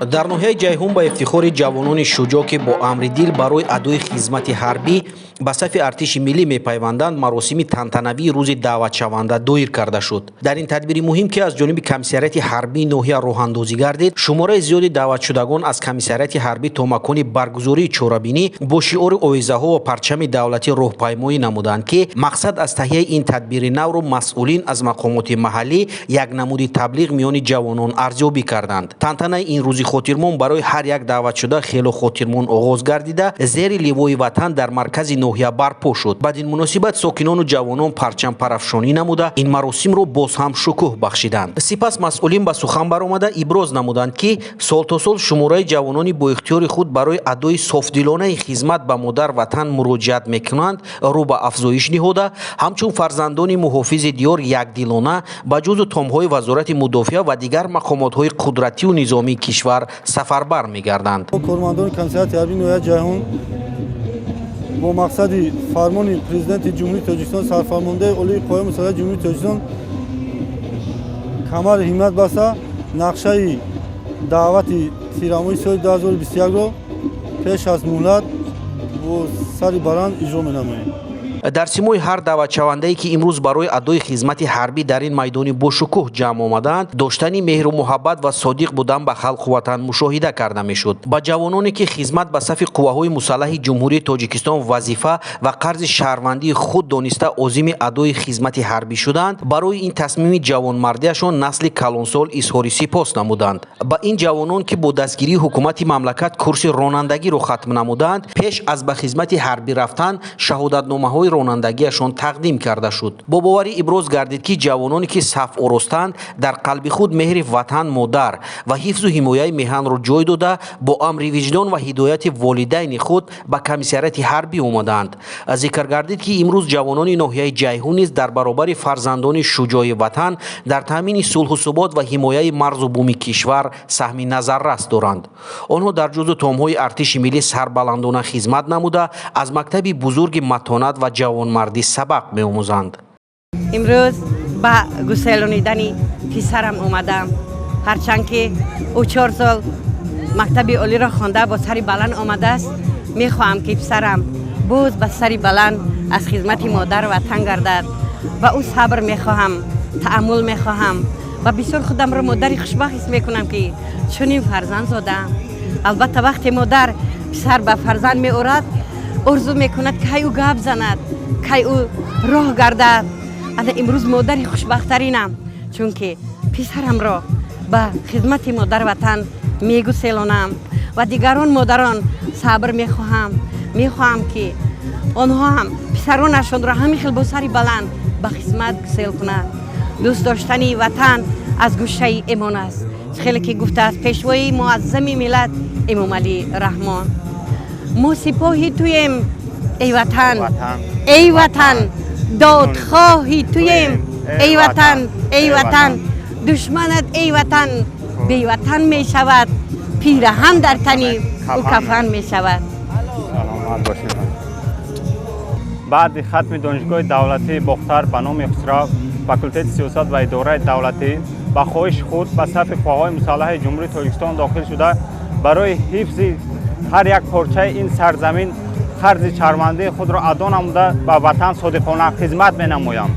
Дар ноҳияи Ҷайҳун ба ифтихори ҷавонони шуҷоъ, ки бо амри дил барои адои хизмати ҳарбӣ ба сафи артиши миллӣ мепайванданд, маросими тантанавии рӯзи даъватшаванда доир карда шуд. Дар ин тадбири муҳим, ки аз ҷониби комиссариати ҳарбии ноҳия роҳандозӣ гардид, шумораи зиёди даъватшудагон аз комиссариати ҳарбӣ то макони баргузории чорабинӣ бо шиору овезаҳо ва парчами давлатӣ роҳпаймоӣ намуданд, ки мақсад аз таҳияи ин тадбири навро масъулин аз мақомоти маҳаллӣ як намуди таблиғ миёни ҷавонон арзёбӣ карданд. Тантанаи ин рӯзи хотирмон барои ҳар як даъватшуда хело хотирмон оғоз гардида, зери ливои ватан дар маркази ноҳия барпо шуд. Бад ин муносибат сокинону ҷавонон парчампарафшонӣ намуда, ин маросимро боз ҳам шукӯҳ бахшиданд. Сипас масъулин ба сухан баромада, иброз намуданд, ки сол то сол шумораи ҷавонони бо ихтиёри худ барои адои софдилонаи хизмат ба модар ватан муроҷиат мекунанд, рӯ ба афзоиш ниҳода, ҳамчун фарзандони муҳофизи диёр якдилона ба ҷузу томҳои Вазорати мудофиа ва дигар мақомотҳои қудратию низомии кишвар сафарбар мегарданд. Кормандони комиссариати ҳарбии ноҳияи Ҷайҳун бо мақсади фармони Президенти Ҷумҳурии Тоҷикистон, Сарфармондаи Олии Қувваҳои Мусаллаҳи Ҷумҳурии Тоҷикистон камари ҳиммат баста, нақшаи даъвати тирамоҳи соли 2021-ро пеш аз муҳлат бо сари баланд иҷро менамоем. Дар симои ҳар даъватшавандае, ки имрӯз барои адои хизмати ҳарбӣ дар ин майдони бошукӯҳ ҷамъ омадаанд, доштани меҳру муҳаббат ва содиқ будан ба халқу ватан мушоҳида карда мешуд. Ба ҷавононе, ки хизмат ба сафи қувваҳои мусаллаҳи Ҷумҳурии Тоҷикистон вазифа ва қарзи шаҳрвандии худ дониста, озими адои хизмати ҳарбӣ шуданд, барои ин тасмими ҷавонмардиашон насли калонсол изҳори сипос намуданд. Ба ин ҷавонон, ки бо дастгирии ҳукумати мамлакат курси ронандагиро хатм намуданд, пеш аз ба хизмати ҳарбӣ рафтан шаҳодатномаҳои ронандагиашон тақдим карда шуд. Бо боварӣ иброз гардид, ки ҷавононе, ки саф оростанд, дар қалби худ меҳри ватан модар ва ҳифзу ҳимояи меҳанро ҷой дода, бо амри виҷдон ва ҳидояти волидайни худ ба комиссариати ҳарбӣ омаданд. Зикр гардид, ки имрӯз ҷавонони ноҳияи Ҷайҳун низ дар баробари фарзандони шуҷои ватан дар таъмини сулҳу субот ва ҳимояи марзу буми кишвар саҳми назаррас доранд. Онҳо дар ҷузу томҳои артиши миллӣ сарбаландона хизмат намуда, аз мактаби бузурги матонат ва ҷавонмардӣ сабақ меомӯзанд. Имрӯз ба гуселонидани писарам омадам. Ҳарчанд ки ӯ 4 сол мактаби олиро хонда, бо сари баланд омадааст, мехоҳам, ки писарам боз ба сари баланд аз хизмати модар ватан гардад. Ба ӯ сабр мехоҳам, таъаммул мехоҳам ва бисёр худамро модари хушбахт ҳис мекунам, ки чунин фарзанд зодаам. Албатта, вақте модар писар ба фарзанд меорад, орзу мекунад, кай ӯ гап занад, кай ӯ роҳ гардад. Ана имрӯз модари хушбахттаринам, чунки писарамро ба хизмати модар ватан мегуселонам. Ва дигарон модарон сабр мехоҳам, мехоҳам, ки онҳо ҳам писаронашонро ҳамин хел бо сари баланд ба хизмат гусел кунанд. Дӯст доштани ватан аз гӯшаи эмон аст, хеле ки гуфтааст Пешвои муаззами миллат Эмомалӣ Раҳмон: «Мо сипоҳи туем, эй ватан, эй ватан, додхоҳи туем, эй ватан, эй ватан. Душманат, эй ватан, беватан мешавад, пираҳан дар тани ӯ кафан мешавад». Саломат бошед. Баъди хатми Донишгоҳи давлатии Бохтар ба номи Хусрав, факултети сиёсат ва идораи давлатӣ, ба хоҳиши худ ба сафи қувваҳои мусаллаҳи Ҷумҳурии Тоҷикистон дохил шуда, барои ҳифзи ҳар як порчаи ин сарзамин қарзи шаҳрвандии худро адо намуда, ба ватан содиқона хизмат менамоям.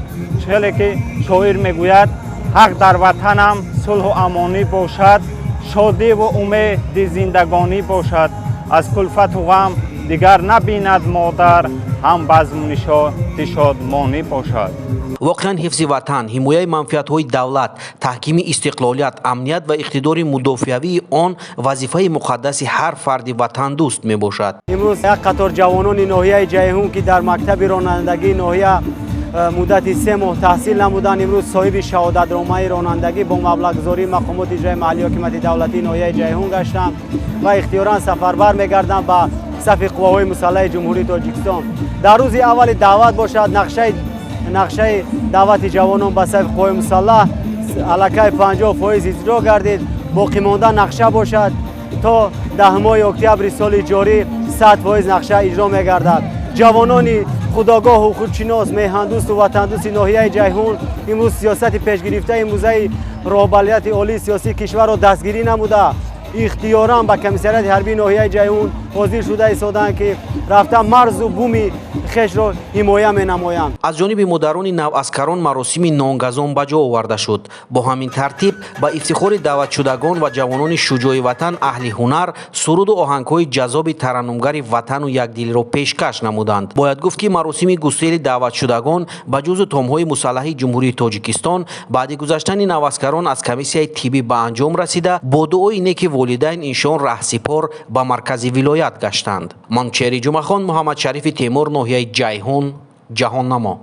Хеле ки шоир мегӯяд: «Ҳақ дар ватанам сулҳу амонӣ бошад, шодиву умеди зиндагонӣ бошад. Аз кулфату ғам дигар набинад модар, ҳам базму нишоти шодмонӣ бошад». Воқеан, ҳифзи ватан, ҳимояи манфиатҳои давлат, таҳкими истиқлолият, амният ва иқтидори мудофиавии он вазифаи муқаддаси ҳар фарди ватандӯст мебошад. Имрӯз як қатор ҷавонони ноҳияи Ҷайҳун, ки дар мактаби ронандагии ноҳия муддати 3 моҳ таҳсил намуданд, имрӯз соҳиби шаҳодатномаи ронандагӣ бо маблағгузории мақомоти иҷрои маҳаллии ҳокимияти давлатии ноҳияи Ҷайҳун гаштанд ва ихтиёран сафарбар мегарданд ба сафи қувваҳои мусаллаҳи Ҷумҳурии Тоҷикистон. Дар рӯзи аввали даъват бошад, нақшаи даъвати ҷавонон ба сафи қувваҳои мусаллаҳ аллакай 50% иҷро гардид. Боқимонда нақша бошад, то 10 моҳи октябри соли ҷорӣ 100% нақша иҷро мегардад. Ҷавонони худогоҳу худшинос, меҳандӯсту ватандӯсти ноҳияи Ҷайҳун имрӯз сиёсати пешгирифтаи имрӯзаи роҳбарияти олии сиёсии кишварро дастгирӣ намуда. Ихтиёран ба комиссариати ҳарбии ноҳияи Ҷайҳун ҳозир шуда истодаанд, ки рафта марзу буми хешро ҳимоя менамоянд. Аз ҷониби модарони наваскарон маросими нонгазон ба ҷо оварда шуд. Бо ҳамин тартиб, ба ифтихори даъватшудагон ва ҷавонони шуҷои ватан аҳли ҳунар суруду оҳангҳои ҷаззоби тараннумгари ватану якдилиро пешкаш намуданд. Бояд гуфт, ки маросими гусели даъватшудагон ба ҷузу томҳои мусаллаҳи Ҷумҳурии Тоҷикистон баъди гузаштани наваскарон аз комиссияи тиббӣ ба анҷом расида, бо дуои неки волидайн иншон раҳсипор ба маркази вилоят гаштанд. Манучеҳри Ҷумъахон, Муҳаммадшарифи Темур, ноҳияи Ҷайҳун, Ҷаҳоннамо.